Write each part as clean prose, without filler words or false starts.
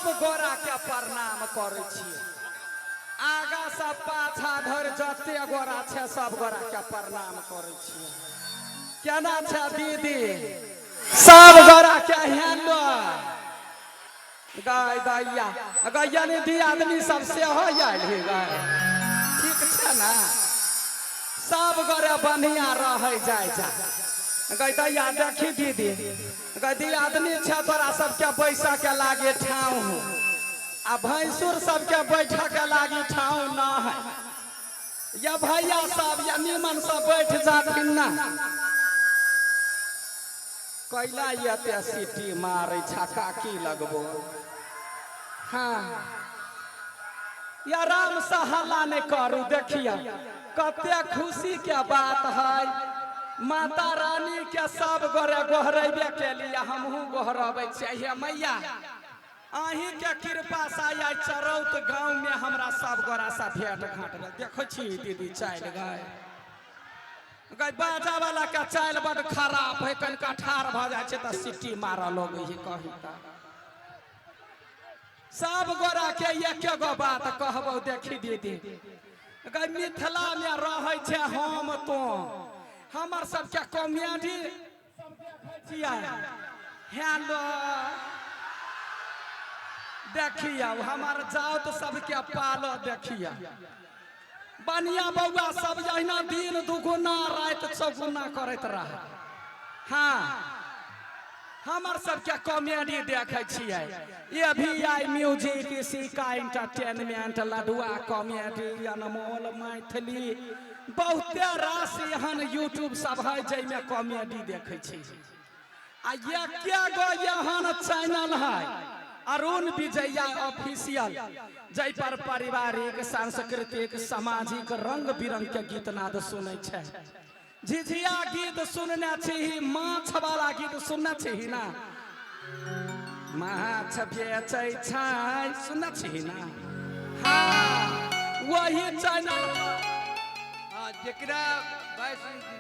सब गोरा के प्रणाम करै छियै। आगा से पाछा धरि जते गोरा छै सब गोरा के प्रणाम करै छियै। केना छै दीदी? सब गोरा के हेलो गाय दैया गैया ने दियादनी सब सेहो आयल हे गाय, ठीक छै ने? सब गोरे बढ़िया रहै जाय जा। गै दैया देखी दीदी, गै दियादनी छै तोरा सबके बैसऽ के लागे ठाँव हो, आ भैंसुर सबके बैठऽ के लागी ठाँव न है। या भैया सब या निमन सब बैठ जाथिन ना। कैला एते सीटी मारै छा काकी लगबो? हाँ या आराम से हल्ला नहीं करू। देखिए कते खुशी के बात है, माता रानी के सब गोरे गोहरेबे के लिए हमहू गोहरबै छियै। हे मैया, अहीं के कृपा से आइ चरौत गाँव में हमरा सब गोरा से भेंट घाट भेल। देखै छी दीदी चलि गए गई। बाजा वाला के चालि बड खराब है, कनिका ठाढ़ भऽ जाइ छै तऽ सीटी मारऽ लगै है। कही तऽ सब गोरा के एके गो बात कहबो। देखी दीदी गई, मिथिला में रहै छै हम तो हमर सबके कॉमेडी छियै। हेलो देखियौ हमर जात सबके पालो। देखियौ बनिया बौआ सब जहिना दिन दुगुना राति चौगुना करैत रह। हाँ हमर सबके कॉमेडी देखै छियै, ये भी आई म्यूजिक, सिका इंटरटेनमेंट, लडुआ कॉमेडी, अनमोल मैथिली, बहुते रास एहन यूट्यूब सब है जाहिमे कॉमेडी देखै छी। आ एके गो एहन चैनल है अरुण विजया ऑफिशियल, जाहि पर पारिवारिक, सांस्कृतिक, सामाजिक रंग बिरंग के गीत नाद सुनै छै। झिझिया गीत सुनने छी, माछ वाला गीत सुनने छी ना? माछ बेचै छै सुनने छी ना? हाँ वही चैनल। हाँ, जेकरा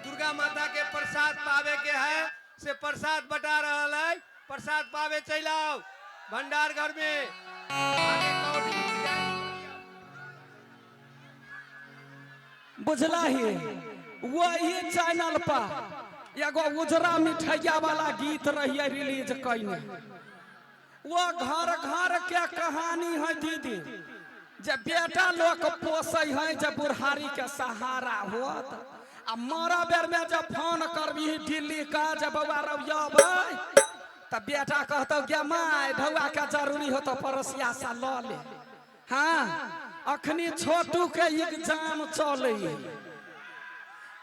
दुर्गा माता के प्रसाद पावे के है से प्रसाद बटा रहल है, प्रसाद पावे चलि आउ भंडार घर में। आगे कौड़ी बुझला ही वही चैनल पर एगो उजरा मिठैया वाला गीत रहिए रिलीज कइने, वो घर घर के कहानी है दीदी, जे बेटा लोग पोसै है जे बुढ़ारी के सहारा होत, आ मरऽ बेर में जब फोन करबी दिल्ली का जे बौआ रौ अबै तऽ बेटा कहतौ गे my ढौआ के जरूरी होतौ पड़ोसिया से लऽ ले। हाँ अखनी छोटू के एग्जाम चलै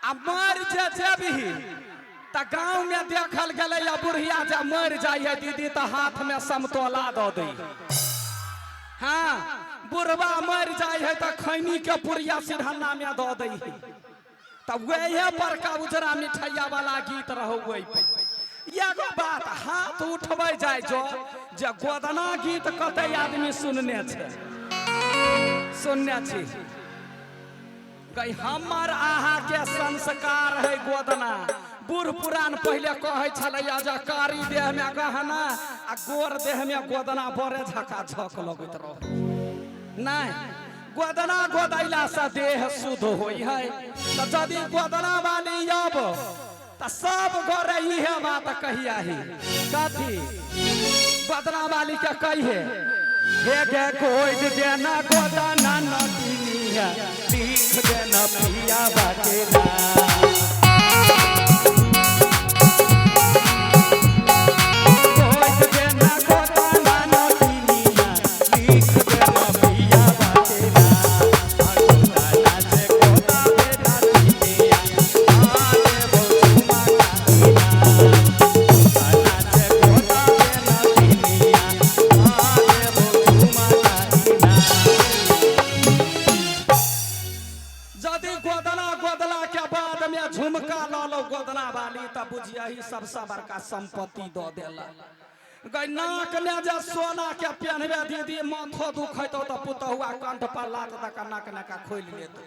आ मर जे जेबही तऽ गाँव में देखल गेलै या बुढ़िया जे मरि जाइ है दीदी तऽ हाथ में समतोला दऽ दै। हाँ बुढ़वा मरि जाइ है तऽ खैनी के पुड़िया सिरहन्ना में दऽ दै है। तऽ वएह बड़का उजरा मिठैया वाला गीत रहो ओहि पर। एगो बात हाथ उठबै जाइ जो जे गोदना गीत कते आदमी सुनने छै? सुनने छी गई। हमर अहाँके संस्कार है गोदना। बूढ़ पुरान पहिले कहै छलैया जे कारी देह में गहना आ गोर देह में गोदना बड़े झका झक लगैत रह। नहीं गोदना गोदैला से देह शुद्ध होइ है। तऽ यदि गोदना वाली अब तऽ सब गोरे इहे बात कहिया ही कथी गोदना वाली के कहिए हे गे गोद देना गोदना नटिनी है लिख देना पिया बाटे ना। गोद देना गोदना नटिनी है लिख देना पिया बाटे ना। गोदना से गोदा बेटा तिनिया आने बोचुमा काटिना। गोदना से गोदा बेटा तिनिया आने बोचुमा काटिना। यदि गोदना गोदला के बाद में झुमका लऽ लो गोदना वाली तऽ बुझियही सबसे बड़का संपत्ति दऽ देला। गई नाक में जे सोना के पहनबे दीदी माथो दुखैतो तऽ पुतहुआ कंठ पर लात दऽ कऽ नाक नाका खोलि लेतो।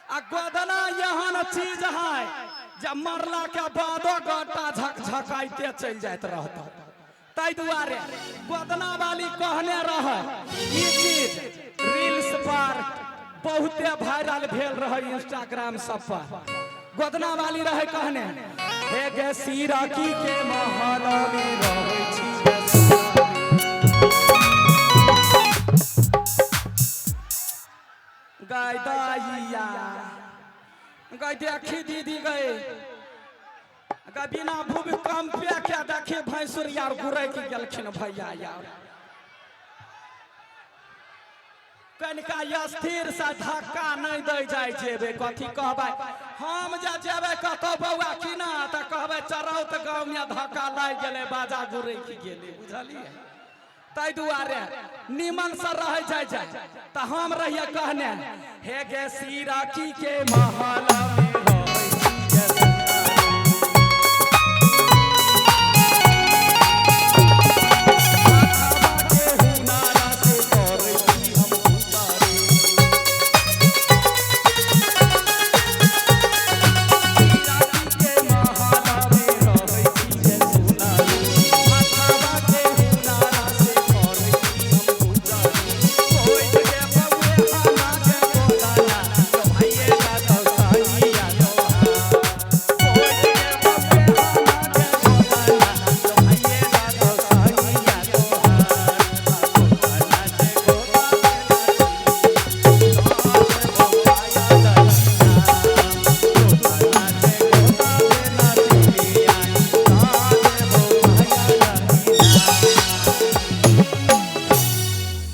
आ गोदना एहन चीज है जे मरला के बादो गोटा झकझकाइते चलि जाइत रहतौ। ताहि दुआरे गोदना वाली कहने रह ई चीज रील्स पर बहुते वायरल भेल रहे इंस्टाग्राम सब पर। गोदना वाली रहे कहने, हे गे सिरकी के महल में रहै छी गाय दैया गाय देखी दीदी गए गा बिना भूकंप के देखी भैंसुर यार गुरैक गेलखिन भैया यार। कनिका स्थिर से धक्का नहीं दै जाइ जेबै, कथी कहबै हम जे जेबै कतौ बौआ की ना तऽ कहबै चरौत गाँव में धक्का लागि गेलै बाजा गुरैक गेलै, बुझलियै? ताहि दुआरे निमन से रहै जाइ जाइ तऽ हम रहियै कहने, हे गे सिरकी के महल में रहै छी गे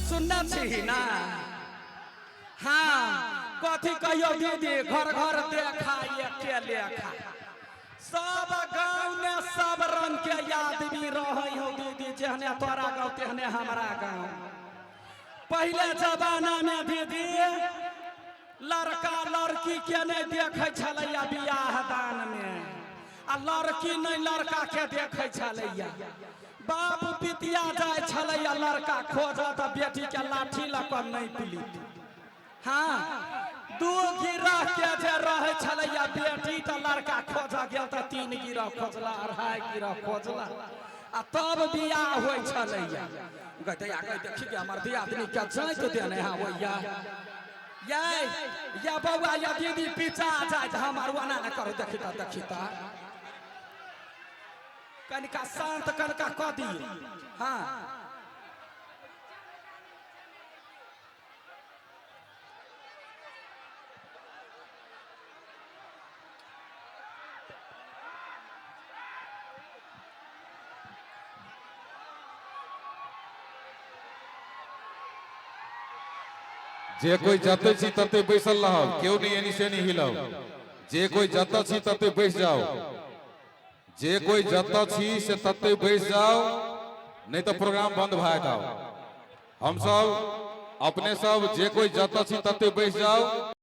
सुनने छी ना? हाँ, कथी कहियो दीदी, घर घर देखा एके लेखा, सब गाँव में सब रंग के आदमी रहे हो दीदी, जेहने तोरा गाँव तेहने हमरा गाँव। पहले जमाना में दीदी लड़का लड़की के नहीं देखे छलैया बियाह दान में, आ लड़की नहीं लड़का के देखे छलैया। बाप पितिया जाय छलैया लड़का खोजत, बेटी के लाठी लऽ कऽ नहीं पिलित। हाँ, दू गिरह के जे रहे छलैया बेटी तऽ लड़का खोजऽ गेल तऽ 3 गिरह खोजला, 2.5 गिरह खोजला, आ तब बियाह होइ छलैया। गदैया गै देखी गे हमर दियादनी के जाइत देने आबैया, यै या बौआ या दीदी पीछा जाइत हमर ओना ने करू, देखी तऽ देखी तऽ कनिका शांत कनिका कऽ दियौ। हाँ जे कोई जते छी तते बैसल रहब, केओ नहीं एनी से नहीं हिलब। जे कोई जत छी तते बैस जाओ, जे कोई जत छी से तते बैस जाओ, नहीं तो प्रोग्राम बंद भए जाओ। हम सब अपने सब जे कोई जत छी तते बैस जाओ।